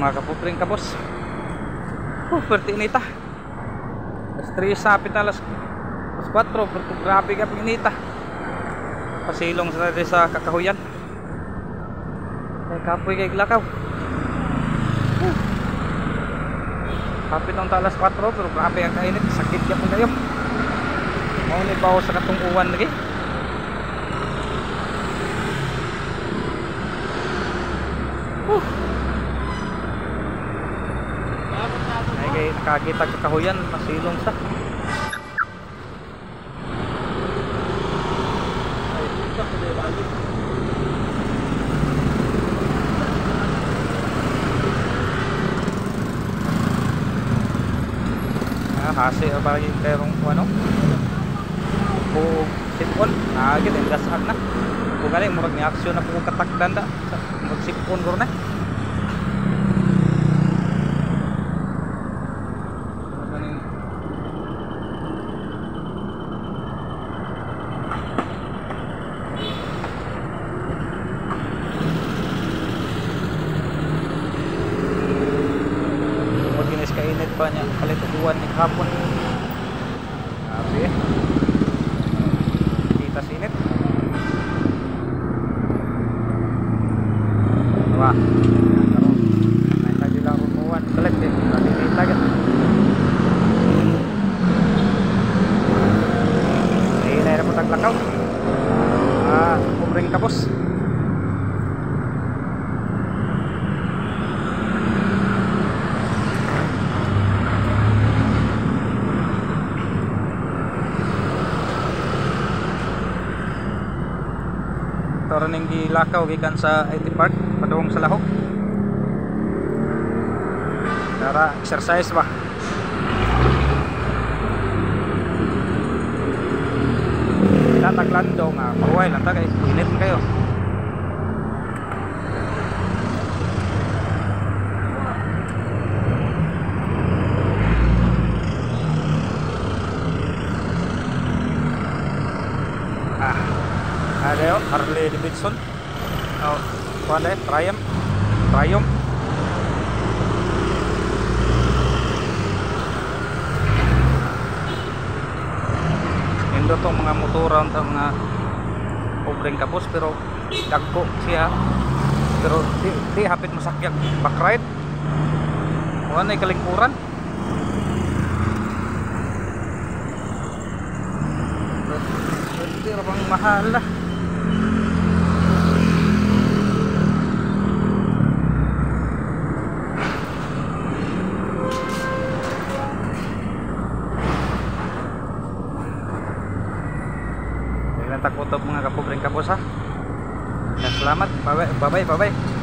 Mga kapobreng kabos. Perti inita. Alas 3 sapit na alas 4, pero grabe ka pag inita. Pasilong sa sa kakahuyan. Ay kapoy kay glakaw. Kapit ang alas 4 pero grabe ang kainit, sakit gyapon kayo. Mao ni bawo sa katong uwan lagi. Ay kay nakakita kakahuyan, pasilong sa. Hasi ba yung karong ano? O sipon, gid ang gasag na. Kung gani murag ni aksyon na po katakdan da. Murag sipon guro na. Murag ginis kainit pa niya kalit uwan ni hapon. Grabe. Kita sinit. Wah. Karon may tagila uwan kalit eh. Grabe kita gid. Ay na po taglakaw. Pobreng kapos. Tara ning gilakaw gikan sa IT Park padung sa Lahok. Tara exercise ba. Tataglando nga pahuway lang ta kay init man kayo. Adeo Harley Davidson. Oh, kuan eh, Triumph. Triumph. Indo tong mga motor ang mga pobreng kapos pero dagko siya. Pero di hapit masakyan back ride. Kuan ay kalingkuran. Pero bang mahal lah. Takutob mga kapobreng kapos ha. Salamat. Bye bye. Bye bye.